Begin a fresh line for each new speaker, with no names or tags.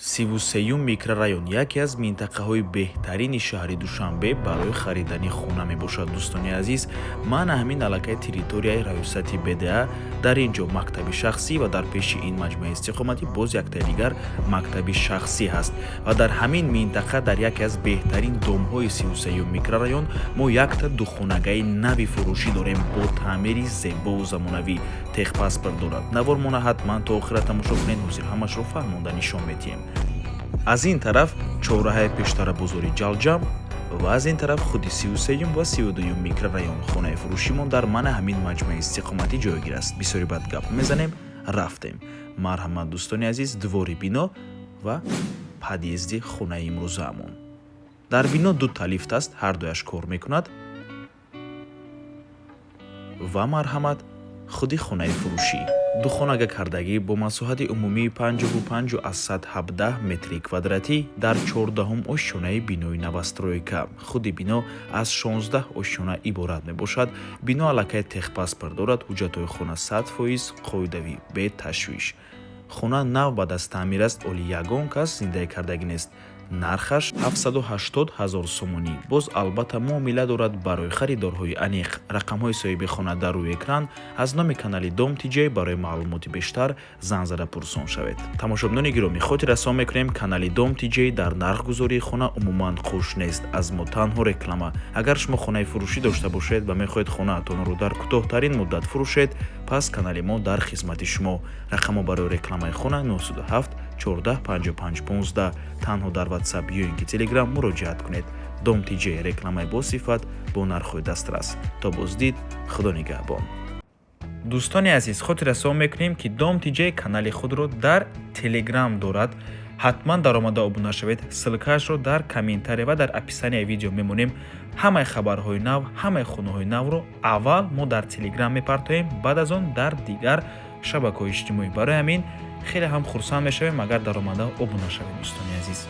33-юм микрорайон яке аз минтақаҳои беҳтарини шаҳри Душанбе барои харидани хона мебошад. Дӯстони азиз, мана ҳамин аллакай территорияи раёсати БДА. Дар ин ҷо мактаби шахсӣ ва дар пеши ин маҷмӯаи истиқоматӣ боз яктаи дигар мактаби шахсӣ ҳаст. Ва дар ҳамин минтақа, дар яке аз беҳтарин домҳои 33-юм микрорайон, мо якта духонагаи нави фурӯшӣ дорем бо таъмири зебову замонавӣ, техпаспорт дорад. Навормона ҳатман то охира тамошо кунед, ҳозир ҳамашро фаҳмонда нишон медиҳем. Аз ин тараф чорраҳаи пештара бозори Ҷалҷам ва аз ин тараф худи 33-юм ва 32-юм микрорайон. Хонаи фурӯшимон дар мана ҳамин маҷмӯаи истиқоматӣ ҷойгир аст. Бисёри бад гап мезанем, рафтем. Марҳамат, дӯстони азиз, двори бино ва подъезди хонаи имрӯзаамон. Дар бино дута лифт аст, ҳардуяш кор мекунад. Ва марҳамат, худи хонаи фурӯшӣ, духонага кардагӣ бо масоҳати умумии 55,17 метри квадратӣ дар 14-ум ошёнаи бинои новостройка. Худи бино аз 16 ошёна иборат мебошад. Бино аллакай техпаспорт дорад, ҳуҷҷатҳои хона 100% қоидавӣ, беташвиш. Хона нав ба даст таъмир аст, оли ягон кас зиндагӣ кардагӣ нест. Нархаш 780 ҳазор сомонӣ, боз албатта муомила дорад. Барои харидорҳои аниқ рақамҳои соҳиби хона дар рӯи экран. Аз номи канали Дом Тиҷей барои маълумоти бештар занг зада пурсон шавед. Тамошобинони гиромӣ, хотиррасон мекунем, канали Дом Тиҷей дар нархгузории хона умуман қуш нест, аз мо танҳо реклама. Агар шумо хонаи фурӯшӣ дошта бошед ва мехоҳед хонаатонро дар кӯтоҳтарин муддат фурӯшед, пас канали мо дар хизмати шумо. Рақамҳо барои рекламаи хона 907 14 55 15. Танҳо дар WhatsApp ё ин ки Telegram муроҷиат кунед. Дом Тиҷей: рекламаи босифат бо нархҳои дастрас. То боздид, Худо нигаҳбон. Дӯстони азиз, хотиррасон мекунем, ки Дом Тиҷей канали худро дар Телеграм дорад. Ҳатман даромада обуна шавед. Ссылкаашро дар комментария ва дар описанияи видео мемонем. Ҳамаи хабарҳои нав, ҳамаи хонаҳои навро аввал мо дар Телеграм мепартоем, баъд аз он дар дигар шабакаҳои иҷтимоӣ. Барои ҳамин хеле ҳам хурсанд мешавем, агар даромада обуна шавед, дӯстони азиз.